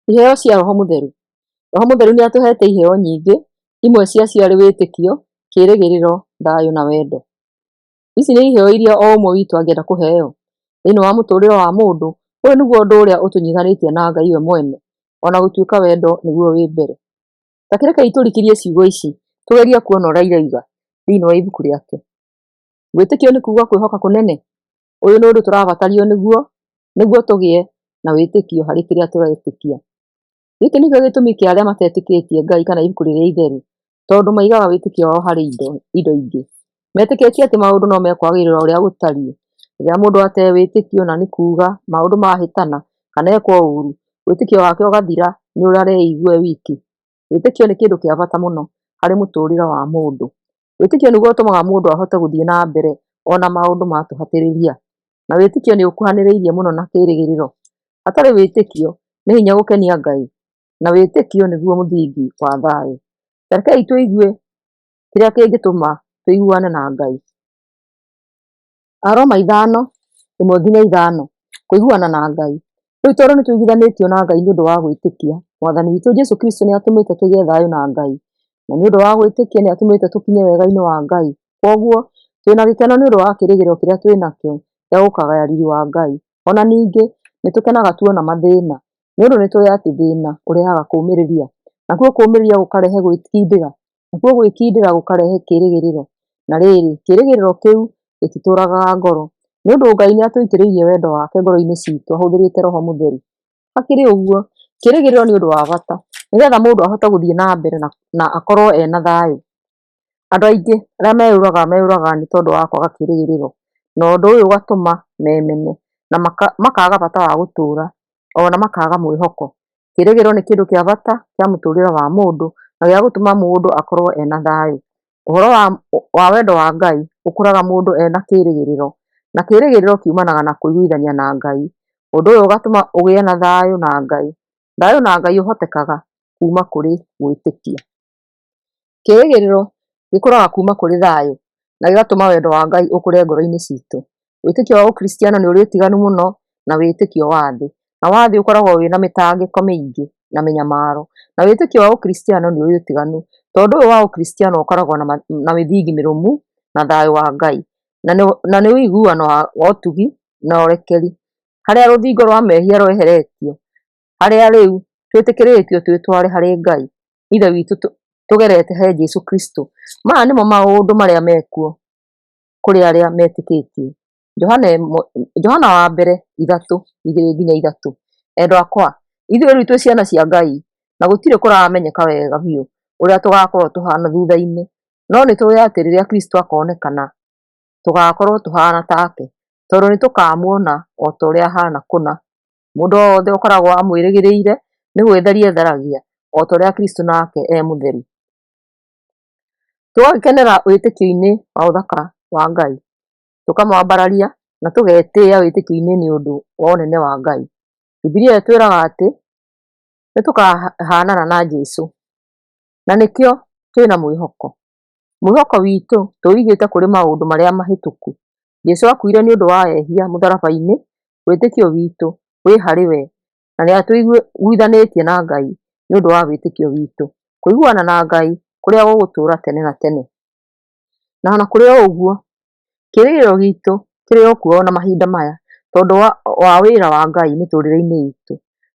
Iheo cia Roho Mũtheru. Roho Mũtheru nĩ atũhete iheo nyingĩ, imwe ciacio arĩ wĩtĩkio, kĩĩrĩgĩrĩro, thayũ na wendo. Ici nĩ iheo iria o ũmwe witũ angĩenda kũheo. Thĩinĩ wa mũtũrĩre wa mũndũ, ũyũ nĩguo ũndũ ũrĩa ũtũnyitithanĩtie na Ngai we mwene, ona gũtuĩka wendo nĩguo wĩ mbere. Ta kĩrekei tũrikĩrie ciugo ici tũgerie kuona ũrĩa iroiga thĩinĩ wa ibuku rĩake. Wĩtĩkio nĩ kuuga kwĩhoka kũnene. Ũyũ nĩ ũndũ tũrabatario nĩguo nĩguo tũgĩe na wĩtĩkio harĩ kĩrĩa tũretĩkia. Gĩkĩ nĩkĩo gĩtũmi kĩa arĩa matetĩkĩtie Ngai kana ibuku rĩrĩa itheru, tondũ maigaga wĩtĩkio wao harĩ indo ingĩ. Metĩkĩtie atĩ maũndũ no mekwagĩrĩra ũrĩa gũtariĩ. Rĩrĩa mũndũ ate wĩtĩkio na nĩ kuuga maũndũ mahĩtana kana ekwo ũru, wĩtĩkio wake ũgathira nĩ ũrĩa areigua e wiki. Wĩtĩkio nĩ kĩndũ kĩa bata mũno harĩ mũtũrĩre wa mũndũ. Wĩtĩkio nĩguo ũtũmaga mũndũ ahote gũthiĩ na mbere ona maũndũ matũhatĩrĩria. Na wĩtĩkio nĩ ũkuhanĩrĩirie mũno na kĩĩrĩgĩrĩro. Hatarĩ wĩtĩkio nĩ hinya gũkenia Ngai, na wĩtĩkio nĩguo mũthingi wa thayũ. Ta rekei tũigue kĩrĩa kĩngĩtũma tũiguane na Ngai. Aroma 5:1-5, kũiguana na Ngai. Rĩu tondũ nĩ tũiguithanĩtio na Ngai nĩ ũndũ wa gwĩtĩkia, Mwathani witũ Jesũ Kristo nĩ atũmĩte tũgĩe thayũ na Ngai. Na nĩ ũndũ wa gwĩtĩkia nĩ atũmĩte tũkinye wega-inĩ wa Ngai. Kwoguo, twĩna gĩkeno nĩ ũndũ wa kĩĩrĩgĩrĩro kĩrĩa twĩ nakĩo gĩa gũkagaya riri wa Ngai. Ona ningĩ nĩ tũkenaga tuona mathĩna, nĩ ũndũ nĩ tũĩ atĩ thĩna ũrehaga kũũmĩrĩria, nakuo kũũmĩrĩria gũkarehe gwĩkindĩra, nakuo gwĩkindĩra gũkarehe kĩĩrĩgĩrĩro. Na rĩrĩ, kĩĩrĩgĩrĩro kĩu gĩtitũragaga ngoro, nĩ ũndũ Ngai nĩ atũitĩrĩirie wendo wake ngoro-inĩ citũ ahũthĩrĩte Roho Mũtheru. Hakĩrĩ ũguo, kĩĩrĩgĩrĩro nĩ ũndũ wa bata nĩgetha mũndũ ahote gũthiĩ na mbere na akorwo ena thayũ. Andũ aingĩ arĩa meyũragaga meyũragaga nĩ tondũ wa kwaga kĩĩrĩgĩrĩro, na ũndũ ũyũ ũgatũma memene na makaga bata wa gũtũũra ona makaga mwĩhoko. Kĩĩrĩgĩrĩro nĩ kĩndũ kĩa bata kĩa mũtũrĩre wa mũndũ na gĩa gũtũma mũndũ akorwo ena thayũ. Ũhoro wa wendo wa Ngai ũkũraga mũndũ ena kĩĩrĩgĩrĩro, na kĩĩrĩgĩrĩro kiumanaga na kũiguithania na Ngai. Ũndũ ũyũ ũgatũma ũgĩe na thayũ na Ngai. Thayũ na Ngai ũhotekaga kuma kũrĩ gwĩtĩkia. Kĩĩrĩgĩrĩro gĩkũraga kuma kũrĩ thayũ na gĩgatũma wendo wa Ngai ũkũre ngoro-inĩ citũ. Wĩtĩkio wa ũkristiano nĩ ũrĩ ũtiganu mũno na wĩtĩkio wa thĩ, na wa thĩ ũkoragwo wĩna mĩtangĩko mĩingĩ na mĩnyamaro, na wĩtĩkio wa ũkristiano nĩ ũrĩ ũtiganu, tondũ ũyũ wa ũkristiano ũkoragwo na mĩthingi mĩrũmu na thayũ wa Ngai, na nĩ ũiguano wa ũtugi na ũrekeri, harĩa rũthingo rwa mehia rweheretio, harĩa rĩu twĩtĩkĩrĩtio twĩtware harĩ Ngai Ithe witũ tũgerete he Jesũ Kristo. Maya nĩmo maũndũ marĩa mekuo kũrĩ arĩa metĩkĩtie. Johana wa mbere 3:2-3. Endwa akwa, ithuĩ rĩu twĩ ciana cia Ngai, na gũtirĩ kũramenyeka wega biũ ũrĩa tũgaakorwo tũhaana thutha-inĩ, no nĩ tũĩ atĩ rĩrĩa Kristo akoonekana, tũgaakorwo tũhaana take, tondũ nĩ tũkaamuona o ta ũrĩa ahaana kũna. Mũndũ o wothe ũkoragwo amwĩrĩgĩrĩire nĩ gwĩtheria etheragia, o ta ũrĩa Kristo nake e mũtheru. Tũgagĩkenera wĩtĩkio-inĩ wa ũthaka wa Ngai, tũkamwambararia na tũgetĩĩa wĩtĩkio-inĩ nĩ ũndũ wa ũnene wa Ngai. Bibilia ĩtwĩraga atĩ nĩ tũkahanana na Jesũ, na nĩkĩo twĩna mwĩhoko. Mwĩhoko witũ tũũigĩte kũrĩ maũndũ marĩa mahĩtũku. Jesũ akuire nĩ ũndũ wa ehia mũtharaba-inĩ, wĩtĩkio witũ wĩ harĩ we na nĩ atũiguithanĩtie na Ngai nĩ ũndũ wa wĩtĩkio witũ. Kũiguana na Ngai kũrĩa gũgũtũũra tene na tene. Na ona kũrĩ o ũguo, kĩĩrĩgĩrĩro gitũ kĩrĩ o kuo ona mahinda maya tondũ wa wĩra wa Ngai mĩtũrĩre-inĩ itũ.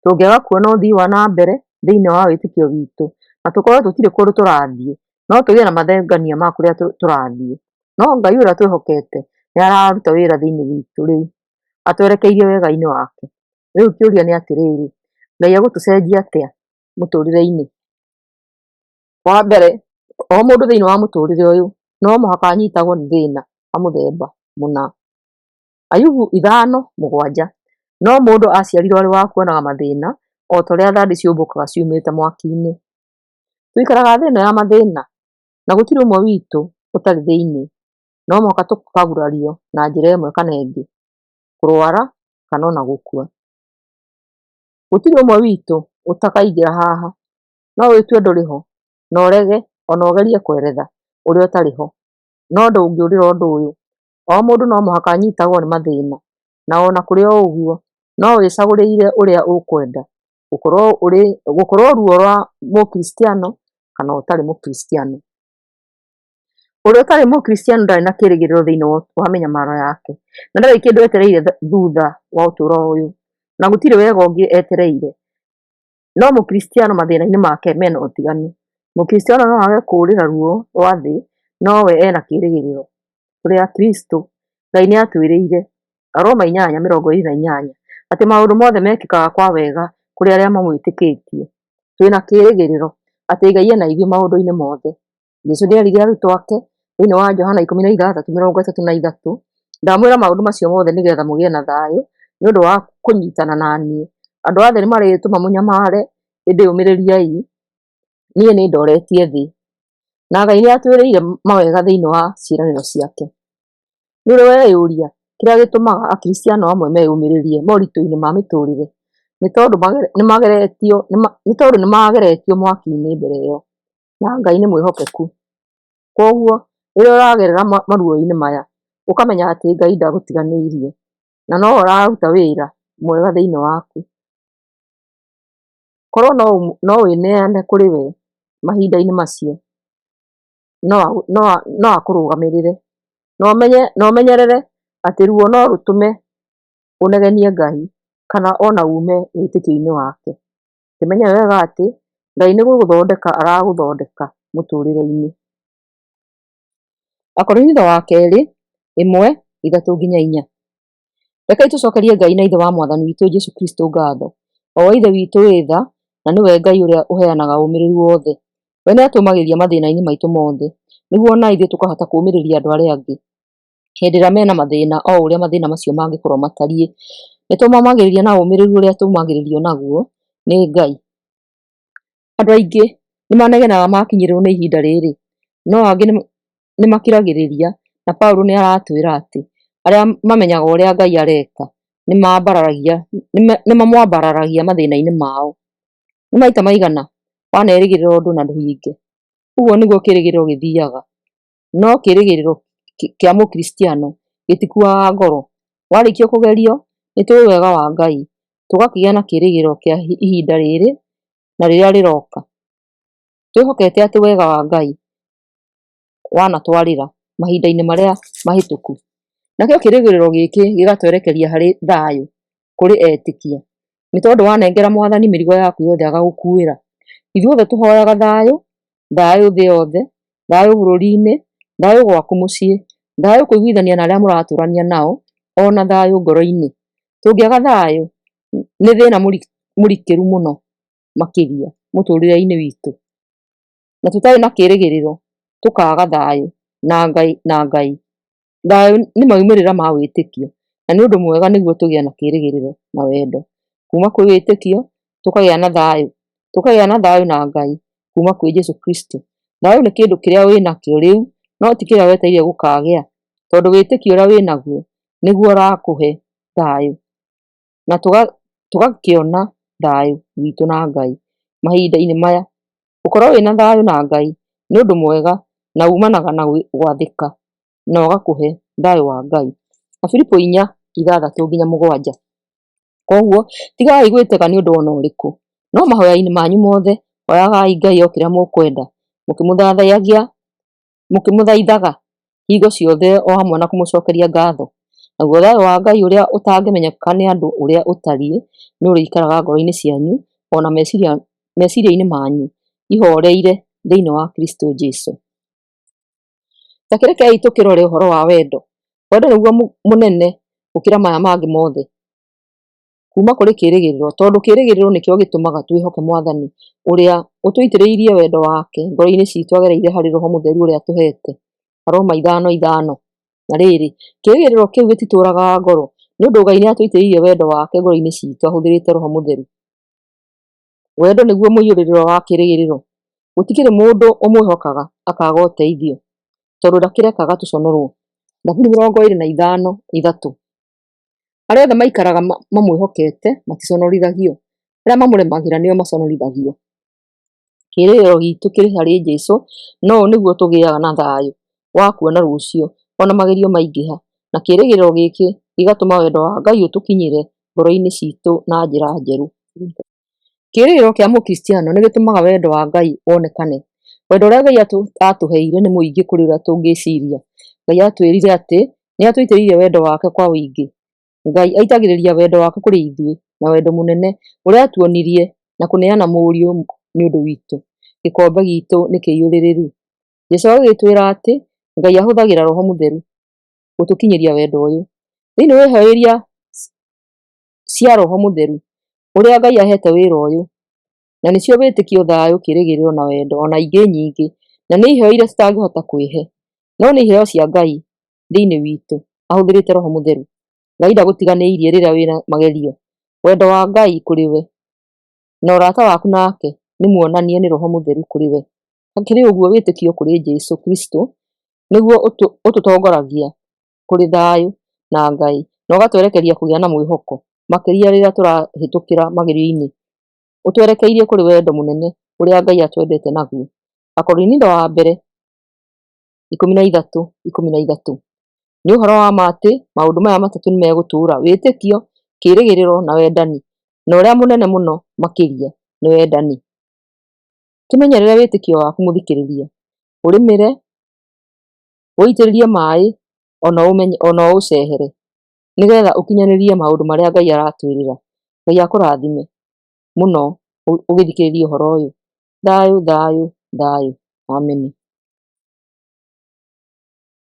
Tũngĩaga kuona ũthii wa na mbere thĩinĩ wa wĩtĩkio witũ na tũkorwo tũtirĩ kũndũ tũrathiĩ, no tũgĩe na mathengania ma kũrĩa tũrathiĩ. No Ngai ũrĩa twĩhokete nĩ araruta wĩra thĩinĩ witũ rĩu atwerekeirie wega-inĩ wake. Rĩu kĩũria nĩ atĩrĩrĩ, Ngai egũtũcenjia atĩa mũtũrĩre-inĩ? Wa mbere, o mũndũ thĩinĩ wa mũtũrĩre ũyũ no mũhaka anyitagwo nĩ thĩna wa mũthemba mũna. Ayubu 5:7. No mũndũ aciarirwo arĩ wa kuonaga mathĩna, o ta ũrĩa thandĩ ciũmbũkaga ciumĩte mwaki-inĩ. Tũikaraga thĩ ĩno ya mathĩna, na gũtirĩ ũmwe witũ ũtarĩ thĩinĩ. No mũhaka tũkagurario na njĩra ĩmwe kana ĩngĩ, kũrwara kana ona gũkua. Gũtirĩ ũmwe witũ ũtakaingĩra haha. No wĩtue ndũrĩ ho, na ũrege ona ũgerie kweretha ũrĩa ũtarĩ ho, no ndũngĩũrĩra ũndũ ũyũ. O mũndũ no mũhaka anyitagwo nĩ mathĩna, na ona kũrĩ o ũguo, no wĩcagũrĩire ũrĩa ũkwenda. Gũkorwo ũrĩ gũkorwo ruo rwa mũkristiano kana ũtarĩ mũkristiano. Ũrĩa ũtarĩ mũkristiano ndarĩ na kĩrĩgĩrĩro thĩinĩ wa mĩnyamaro yake, na ndarĩ kĩndũ etereire thutha wa ũtũũro ũyũ, na gũtirĩ wega ũngĩ etereire. No mũkristiano mathĩna-inĩ make mena ũtiganu. Mũkristiano no age kũũrĩra ruo rwa thĩ, no we ena kĩrĩgĩrĩro. Tũrĩ Akristo, Ngai nĩ atwĩrĩire, Aroma 8:28, atĩ maũndũ mothe mekĩkaga kwa wega kũrĩ arĩa mamwĩtĩkĩtie. Twĩna kĩrĩgĩrĩro atĩ Ngai ena ithuĩ maũndũ-inĩ mothe. Jesũ nĩ erire arutwo ake thĩinĩ wa Johana 16:33, ndamwĩra maũndũ macio mothe nĩgetha mũgĩe na thayũ nĩ ũndũ wa kũnyitana na niĩ. Andũ a thĩ nĩmarĩtũma mũnyamare, ĩndĩ ũmĩrĩriai, niĩ nĩndoretie thĩ. Na Ngai nĩ atwĩrĩire mawega thĩinĩ wa ciĩranĩro ciake. Nĩ ũrĩ weyũria kĩrĩa gĩtũmaga Akristiano amwe meyũmĩrĩrie moritũ-inĩ ma mĩtũrĩre? Nĩ tondũ nĩ mwaki-inĩ mbere ĩyo, na Ngai nĩ mwĩhokeku. Kwoguo rĩrĩa ũragerera maruo-inĩ maya, ũkamenya atĩ Ngai ndagũtiganĩirie na no araruta wĩra mwega thĩinĩ waku. Korwo no wĩneane kũrĩ we mahinda-inĩ macio, no akũrũgamĩrĩre. Na ũmenyerere atĩ ruo no rũtũme ũnegenie Ngai kana ona ume wĩtĩkio-inĩ wake. Kĩmenye wega atĩ Ngai nĩ gũgũthondeka aragũthondeka mũtũrĩre-inĩ. Akorinitho wa kerĩ 1:3-4. Rekei tũcokerie Ngai na Ithe wa Mwathani witũ Jesũ Kristo ngatho, o we Ithe witũ wĩ tha, na nĩwe Ngai ũrĩa ũheanaga ũmĩrĩru wothe. We nĩatũũmagĩrĩria mathĩna-inĩ maitũ mothe, nĩguo ona ithuĩ tũkahota kũũmĩrĩria andũ arĩa angĩ hĩndĩ ĩrĩa mena mathĩna, o ũrĩa mathĩna macio mangĩkorwo matariĩ. Nĩtũmomagĩrĩria na ũmĩrĩru ũrĩa tũmagĩrĩrio naguo nĩ Ngai. Andũ aingĩ nĩmanegenaga makinyĩrĩrwo nĩ ihinda rĩrĩ, no angĩ nĩmakiragĩrĩria, na Paulo nĩ aratwĩra atĩ arĩa mamenyaga ũrĩa Ngai areka nĩmamwambararagia mathĩna-inĩ mao. Nĩ maita maigana wanerĩgĩrĩra ũndũ na ndũhinge? Ũguo nĩguo kĩĩrĩgĩrĩro gĩthiaga. No kĩĩrĩgĩrĩro kĩa mũkristiano gĩtikuaga ngoro. Warĩkia kũgerio nĩtũĩ wega wa Ngai, tũgakĩgĩa na kĩĩrĩgĩrĩro kĩa ihinda rĩrĩ na rĩrĩa rĩroka. Twĩhokete atĩ wega wa Ngai wanatwarĩra mahinda-inĩ marĩa mahĩtũku. Nakĩo kĩĩrĩgĩrĩro gĩkĩ gĩgatwerekeria harĩ thayũ kũrĩ etĩkia, nĩ tondũ wanengera Mwathani mĩrigo yaku yothe agagũkuĩra. Ithuothe tũhoyaga thayũ, thayũ thĩ yothe, thayũ bũrũri-inĩ, thayũ gwaku mũciĩ, thayũ kũiguithania na arĩa mũratũrania nao, ona thayũ ngoro-inĩ. Tũngĩaga thayũ nĩ thĩna mũrikĩru mũno makĩria mũtũrĩre-inĩ witũ, na tũtarĩ na kĩĩrĩgĩrĩro tũkaga thayũ na Ngai na Ngai. Thayũ nĩ maumĩrĩra ma wĩtĩkio, na nĩ ũndũ mwega nĩguo tũgĩe na kĩĩrĩgĩrĩro na wendo. Kuma kwĩ wĩtĩkio tũkagĩa na thayũ, tũkagĩa na thayũ na Ngai kuma kwĩ Jesũ Kristo. Thayũ nĩ kĩndũ kĩrĩa wĩnakĩo rĩu, no ti kĩrĩa wetereire gũkagĩa, tondũ wĩtĩkio ũrĩa wĩnaguo nĩguo ũrakũhe thayũ, na tũgakĩona thayũ witũ na Ngai mahinda-inĩ maya. Gũkorwo wĩna thayũ na Ngai nĩ ũndũ mwega na umanaga na gwathĩka na ũgakũhe thayũ wa Ngai. Afilipo 4:6-7. Kwoguo tigai gwĩtega nĩ ũndũ ona ũrĩkũ, no mahoya-inĩ manyu mothe hoyagai Ngai o kĩrĩa mũkwenda, mũkĩmũthaithaga hingo ciothe o hamwe na kũmũcokeria ngatho. Naguo thayũ wa Ngai ũrĩa ũtangĩmenyeka nĩ andũ ũrĩa ũtariĩ nĩ ũrĩikaraga ngoro-inĩ cianyu o na meciria-inĩ manyu ihoreire thĩinĩ wa Kristo Jesũ. Ta kĩrekei tũkĩrore ũhoro wa wendo. Wendo nĩguo mũnene gũkĩra maya mangĩ mothe kuma kũrĩ kĩĩrĩgĩrĩro, tondũ kĩĩrĩgĩrĩro nĩkĩo gĩtũmaga twĩhoke Mwathani ũrĩa ũtũitĩrĩirie wendo wake ngoro-inĩ citũ agereire harĩ Roho Mũtheru ũrĩa atũhete. Aroma 5:5. Na rĩrĩ, kĩĩrĩgĩrĩro kĩu gĩtitũũragaga ngoro, nĩ ũndũ Ngai nĩatũitĩrĩirie wendo wake ngoro-inĩ citũ ahũthĩrĩte Roho Mũtheru. Wendo nĩguo mũiyũrĩrĩro wa kĩĩrĩgĩrĩro. Gũtikĩrĩ mũndũ ũmwĩhokaga akaga ũteithio, tondũ ndakĩrekaga tũconorwo. Thaburi 25:3. Arĩa othe maikaraga mamwĩhokete maticonorithagio, arĩa mamũremagĩra nĩo maconorithagio. Kĩĩrĩgĩrĩro gitũ kĩrĩ harĩ Jesũ, no ũũ nĩguo tũgĩaga na thayũ wa kuona rũciũ ona magerio maingĩha, na kĩĩrĩgĩrĩro gĩkĩ gĩgatũma wendo wa Ngai ũtũkinyĩre ngoro-inĩ citũ na njĩra njerũ. Kĩĩrĩgĩrĩro kĩa Mũkristiano nĩ gĩtũmaga wendo wa Ngai wonekane. Wendo ũrĩa Ngai aatũheire nĩ mũingĩ kũrĩ ũrĩa tũngĩciria. Ngai aatwĩrire atĩ nĩ atũitĩrĩirie wendo wake kwa ũingĩ. Ngai aitagĩrĩria wendo wake kũrĩ ithuĩ na wendo mũnene ũrĩa atuonirie na kũneana Mũriũ nĩ ũndũ witũ. Gĩkombe gitũ nĩ kĩiyũrĩrĩru. Jesu agĩtwĩra atĩ Ngai ahũthagĩra Roho Mũtheru gũtũkinyĩria wendo ũyũ. Thĩinĩ wa iheo iria cia Roho Mũtheru ũrĩa Ngai ahete wĩra ũyũ, na nĩcio wĩtĩkio, thayũ, kĩĩrĩgĩrĩro na wendo, ona ingĩ nyingĩ, na nĩ iheo iria tũtangĩhota kwĩhe, no nĩ iheo cia Ngai thĩinĩ witũ ahũthĩrĩte Roho Mũtheru. Ngai ndagũtiganĩirie rĩrĩa wĩna magerio. Wendo wa Ngai kũrĩ we na ũrata waku nake nĩ muonanie nĩ Roho Mũtheru kũrĩ we. Hakĩrĩ ũguo, wĩtĩkio kũrĩ Jesu Kristo nĩguo ũtũtongoragia kũrĩ thayũ na Ngai na ũgatwerekeria kũgĩa na mwĩhoko makĩria rĩrĩa tũrahĩtũkĩra magerio-inĩ. Ũtwerekeirie kũrĩ wendo mũnene ũrĩa Ngai atwendete naguo. Akorinitho wa mbere 13:13. Nĩ ũhoro wa ma atĩ maũndũ maya matatũ nĩmegũtũũra: wĩtĩkio, kĩĩrĩgĩrĩro na wendani, na ũrĩa mũnene mũno makĩria nĩ wendani. Kĩmenyerere wĩtĩkio waku mũthikĩrĩria, ũrĩmĩre, ũitĩrĩrie maĩ ona ũũcehere, nĩgetha ũkinyanĩrie maũndũ marĩa Ngai aratwĩrĩra. Ngai akũrathime mũno ũgĩthikĩrĩria ũhoro ũyũ. Thayũ, thayũ, thayũ. Ameni.